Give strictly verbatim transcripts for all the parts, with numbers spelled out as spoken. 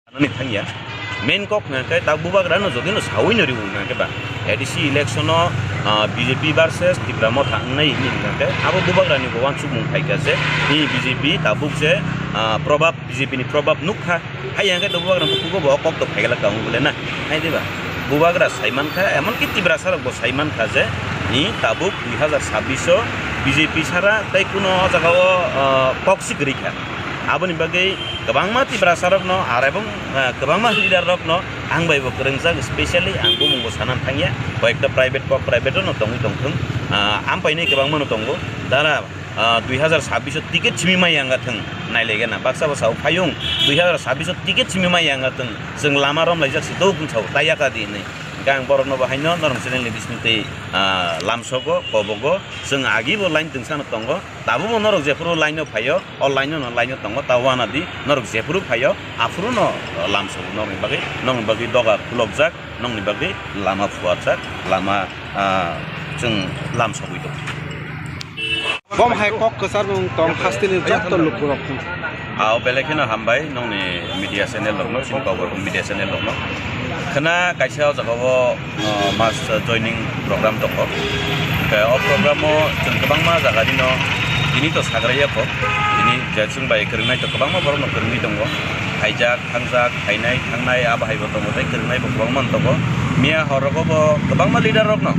Ani thangya. Main kok hwnkhe ta bubagrano jodino sawi no riwo hwnkhe ba A D C election o, ah, B J P versus Tipra Motha wngnai hini hwnkhe abo bubagrani bo wansukmung phaikha je hi B J P tabuk je, ah, probab, B J P ni probab nukha. Hai hwnkhe to bubagrano bukugo bo kok to phaigala ka wng bole na. Hai diba? Bubagra saimankha, emonki Tiprasa rok bo saimankha je hi tabuk dui hazar sabbish o B J P sara tei kuno o jaga o, ah, kok si kwrwi kha. Aboni bagwi kwbangma Tiprasa rokno ar ebong, ah, kwbangma leader rokno ang bai bo kwrwngjak, specially ang bumung bo sana thangya, koyekta private kok private no tongwi tongthung, ah, ampai nai kwbangma no tongo, dara, ah, dui hazar sabbish o ticket simi mai yanga thung, nailaigana baksa bo sao phayung, dui hazar sabbish o ticket simi mai yanga thung, chwng lama romlaijak si do bwsao tayaka di hinwi, hwnkhe ang borokno bo haino norok channel ni bisingtwi, ah, lamsogo, kobogo, chwng agi bo line twngsa no tongo. Tabukbo norok jephuru line-o phaio, o line-o no line-o tongo, ta uanadi norok jephuru phaio, aphuru'-no lamsogo norokni bagwi, norokni bagwi doga khulokjak, norokni bagwi lama phuarjak, lama, ah, chwng lamsogwi tongo. Bom hai kok kwchar mung tong hasteni jotto lukurok. Ah, o belai kheno hambai nongni media channel rokno, chini Kokborok media channel rokno. Khna kaisa o jaga o, ah, mass joining program tongo. Hwnkhe o program o chwng kwbangma jaga rino tini to sagraya kho. Tini je chwng bai kwrwngnai to kwbangma borok no kwrwngwi tongo. Phaijak, thangjak, phainai, thangnai, abo hai bo tongo tei kwrwngnai bo kwbangma no tongo. Miya hor rogo bo kwbangma leader rok no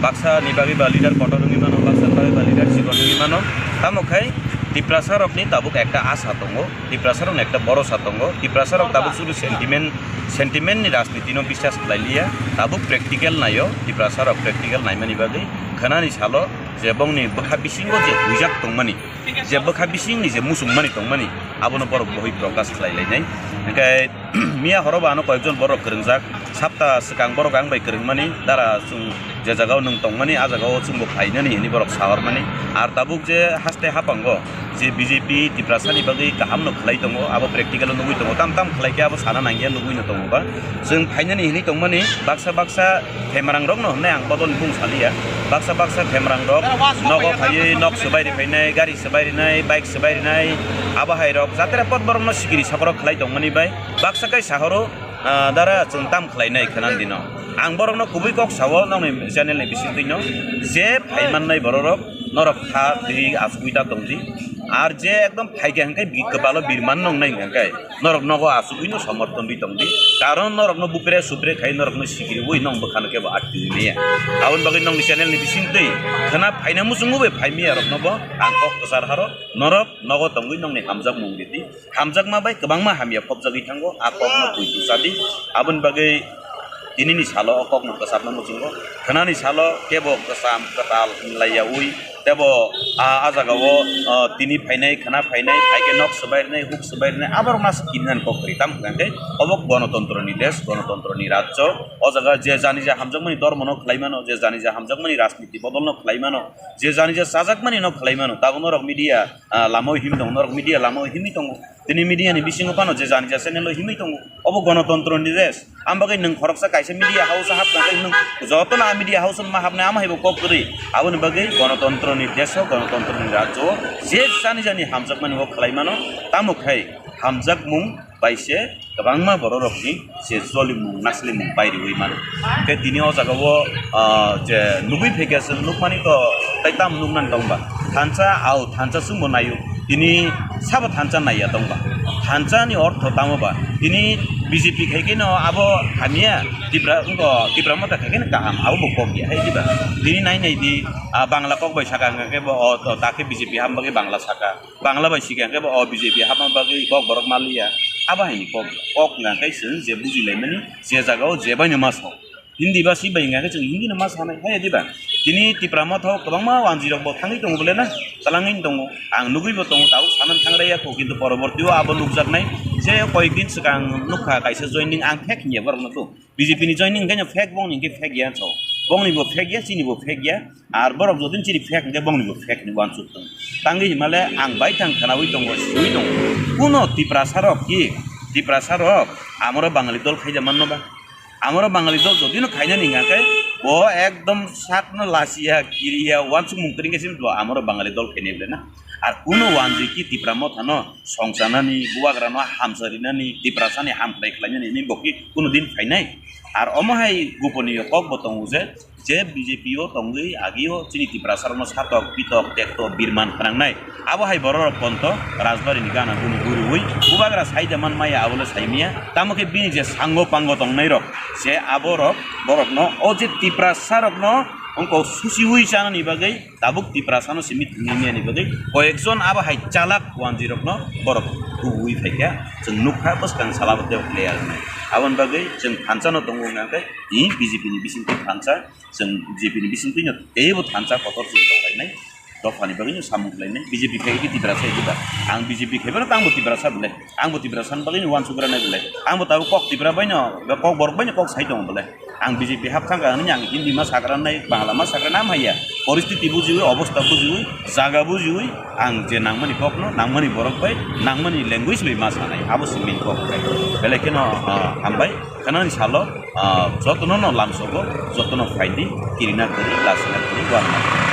baksa ni bagwi ba leader kotor wngwi mano, baksa ni bagwi ba leader chikon wngwi mano. Tamo khai Tiprasa rokni tabuk ekta asa tongo. Tiprasa rokni ekta borosa tongo. Tiprasa rok tabuk sudu sentiment, sentiment ni rajniti no biswas khlai liya. Tabuk practical naio. Tiprasa rok practical naimani bagwi khwnani salo je bongni bwkha bisingo je huijak tongmani, je bwkha bisingni je muchungmani tongmani, abono borok bohoi prokash khlai lainai. Hwnkhe miya horo bo ano koyekjon borok kwrwngjak. Sapta swkang borok ang bai kwrwngmani, dara chwng je jaga o nwng tongmani, a jaga o chwngbo phainani hinwi borok sahormani. Ar tabuk je haste haphango je B J P Tiprasa ni bagwi kaham no khlai tongo, abo practical o nugwi tongo, tam tam khlai khe abo sana nangya nugwi no tongo ba. Chwng phainani hinwi tongmani, baksa baksa themarang rok no hwnwi ang bodol ni bung saliya, baksa baksa themarang rok nogo phaiwi nok swbai ri phainai, gari swbai rinai, bike swbai rinai, abo hai rok jatra pot borok no sikiri saborok khlai tongmani bai baksa kai sahoro. Ah, dara chwng tam khlainai khwnandino. Ang borokno kubui kok sao nokni channel ni bisingtwino, je phai mannai bororok norok kha twi achugwi ta tongdi. Ar je ekdom phaikha hwnkhe bi kwbalo birman nongnai hwnkhe norok nogo achugwino somorthon di tongdi. Karon norokno bupre supre khai norokno sikiriwi nong bwkhano kebo atwi maya. Aboni bagwi nokni channel ni bisingtwi khwna phaina muchungo bai phai maya rokno bo ang kok kwchar haro norok nogo tongwi nokni hamjakmung ridi. Hamjakma bai kwbangma hamya phobjagwi thango, a kokno twi tusa di. Aboni bagwi tinini salo o kokno kwchapna muchungo. Khwnani salo kebo kwcham kwtal hinlai yaui, tebo a, a jagao, o, tini phainai, khwna phainai, phaikhe nok swbai rwnai, huk swbai rwnai, aborok masa kirinani kok kwrwi. Tamo hwnkhe obo gonotontroni desh, gonotontroni rajyo. O jaga je jani je hamjakmani dhormono khlai mano, je jani je hamjakmani rajniti bodolno khlai mano, je jani je chajakmanino khlai mano, tabuk norok media ah, lama o himwi tongo, norok media lama o himwi tongo. Tini media ni bisingo phano je jani ja channel o himwi tongo. Obo gonotontro ni desh. Am bagwi nwng khoroksa kaisa media house o hapna khe nwng jotono a media house o ma hapnai, amo hai bo kok kwrwi. Aboni bagwi gonotontro ni desh o, gonotontro ni rajyo o je jani jani hamjakmani o khlai mano, tamo khai hamjakmung bai se kwbangma bororokni se jolimung naslimung pai riui mano. Tei tini o jagao, ah, je nugui phaikha chwng nukmani to tei tamo nuknani tongba? Thansa, au thansa chwngbo naio. Tini sabo thansa naiya tongba? Thansani ortho tamo ba? Tini B J P khai khe no abo hamya, Tipra wngkha, Tipra Motha khai khe no kaham, abo bo kok ya hai diba? Tini nai nai di, ah, Bangla kok bai saka hwnkha khe bo o to ta khe B J P ham bagwi Bangla saka. Bangla bai sikha hwnkhe bo o B J P hapma bagwi kok borok maliya. Abo haini kok, kok hwnkha khe chwng je bujilaimani, je jagao je baino ma sao. Hindi ba si bai hwnkha khe chwng Hindi no ma sanai, hai diba? Tini Tipra Motha o kwbangma wanjwi rok bo thangwi tongo bole na, twlangwi tongo. Ang nugwi bo tongo, tabuk sanani thangraiya kho, kintu poroborti o abo nukjaknai. Je koyek din swkang nukha kaisa joining, ang fake hinya borokno to. B J P ni joining hwnkhe no fake, bongni hwnkhe fake ya sao. Bongni bo fake ya, chini bo fake ya. Ar borok jotoni chini fake hwnkhe bongni bo fake hinwi uansuk tongo. Tangwi himale ang baithang khwnawi tongo, siwi tongo. Kuno Tiprasa rok ki, Tiprasa rok amoro Bangali dol khaija manno ba? Amoro Bangali dol jotino khainani hwnkha khe Bo ekdom sakno lasiya, kiriya, wansukmung kwrwngkhe simi bo amoro Bangali dol khainai bwle na. Ar kuno wanjwi ki Tipra Mothano songchanani, bubagrano hamcharinani, Tiprasani hamkrai khlainani hwnwi bo ki kuno din phainai. Ar omo hai goponiyo kok bo tongo je, je B J P o tongwi agio chini Tiprasarokno satok, pitok, tekto, birman khnangnai. Abo hai bororok ponto rajbari ni gana guni guriwi bubagra saida man maya abole saimia. Tamo khe bini je sango pango tongnairok se aborok borokno o je Tiprasarokno wngkok susiwi chanani bagwi tabuk Tiprasano simi thwngwi miyani bagwi koyekjon abo hai chalak wanjwirokno borok tubuwi phaikha. Chwng nukha bwskang sala bo tei player hwnwi. Aboni bagwi chwng thansa no tongo hwnka khe i B J P ni bisingtwi thansa. Chwng B J P ni bisingtwino teibo thansa kotor chwng tonglainai, dophani bagwino samung khlainai. B J P khai khe Tiprasa hai da. Ang B J P khai phano tangbo Tiprasa bwle. Angbo Tiprasa ni bagwino uansukra nai bwle. Angbo tabuk kok Tipra baino, kok borok baino kok sai tongo bwle. Ang B J P hap thangkha hwnwi ang Hindi ma sakra nai, Bangla ma sakra nai, am haiya. Poristiti bujiwi, obostha bujiwi, jaga bujiwi, ang je nangmani kokno, nangmani borok bai, nangmani language bai ma sanai. Abo se main kok khai. Belai kheno, ah, hambai. Khanani salo, ah, jotono no lamsogo, jotono phaidi, kirina kwrwi, lasina kwrwi, uanma.